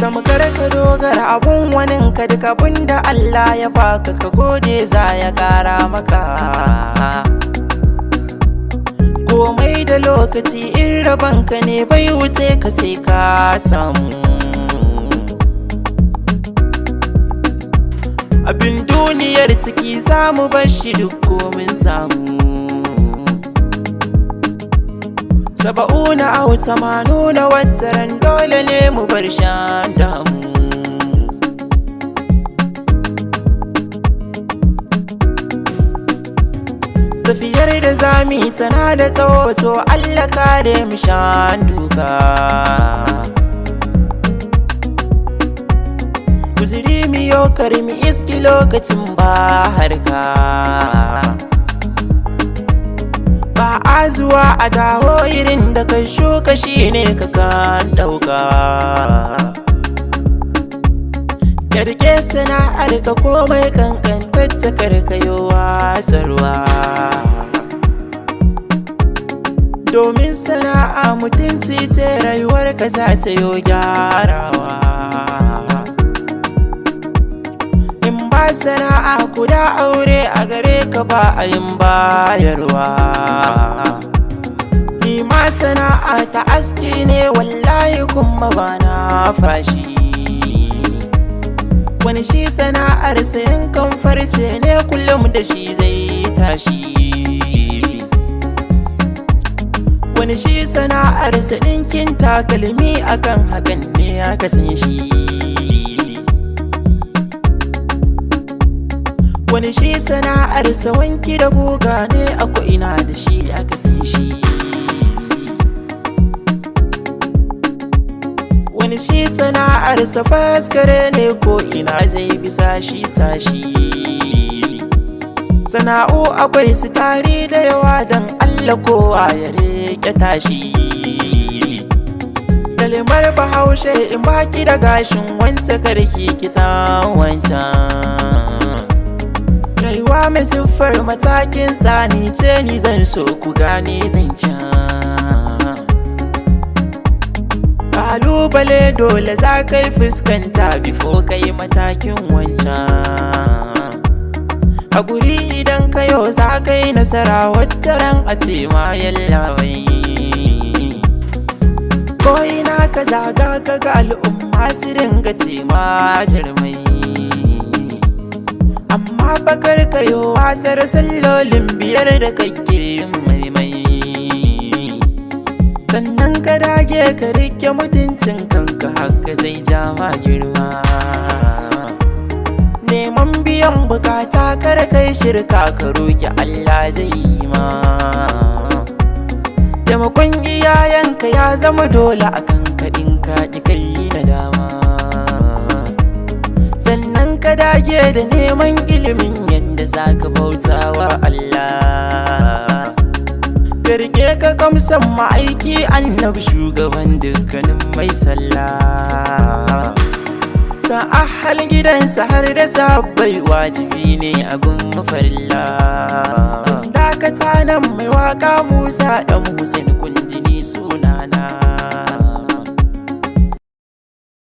Samkar ka dogara abun wanin ka, duk abun da Allah ya baka ka gode, za ya kara maka. Komai da lokaci, in rabanka ne bai wuce ka sai ka samu. Abin duniyar ciki za mu bar shi duk komin samu. 70 au 80, wataran dole ne mu bar shan damu. Tafiyar da zami tana da tsawo, to Allah kare mu shan duka. Guziri miyo karmi iski lokacin ba harka. Ba a zuwa a dawo, irin da ka shuka shi ne ka kan ɗauka. Karke sana'ar ka, komai kankantacce, karkayo wasarwa. Domin sana'a mutunci ce, rayuwar ka za ta yo gyarawa. In ba sana'a kuda aure a gare ka ba a yin bayarwa. Ni ma sana'a ta aski ne, wallahi kuma ba na fashi. Wani shi sana'ar sayan kan farce ne, kullum da shi zai tashi. Wani shi sana'ar sa ɗinkin takalmi, akan hakan ne aka san shi. Wani shi sana'ar sa wanki da guga ne, a ina da shi aka san shi. Wani shi sana'ar sa faskare ne, ko ina zai bi sashi sashi. Sana'u akwai su tari da yawa, don Allah kowa ya rike tashi. Kalimar Bahaushe, in baki da gashin wance karki kisan wancan. Rayuwa mai siffar matakin tsani ce, ni zan so ku gane zancen. Kalubale dole za ka yi fuskanta before ka yi matakin wancan. A guri idan ka yau za ka yi nasara, wataran a ce ma yallawai. Ko ina ka zaga ka ga al'umma su ringa ce ma jarmai. Amma bakar kayo wasar sallolin biyar da kake yin maimai. Sannan ka dage ka rike mutuncin kanka, haka zai ja ma girma. Neman biyan bukata, kar kai shirka, ka roki Allah zai yi ma. Taimakon iyayenka ya zama dole akan ka in ka ƙi kai nadama. Sannan ka dage da neman ilimin yadda za ka bauta wa Allah. Ka rike ka kamsan ma'aiki annabi, shugaban dukkanin mai sallah. Sa'ahal gidansa har da sabbai wajibi ne a gun mafarilla. Dakata nan, mai waka Musa ɗan Hussein Kunjini sunana.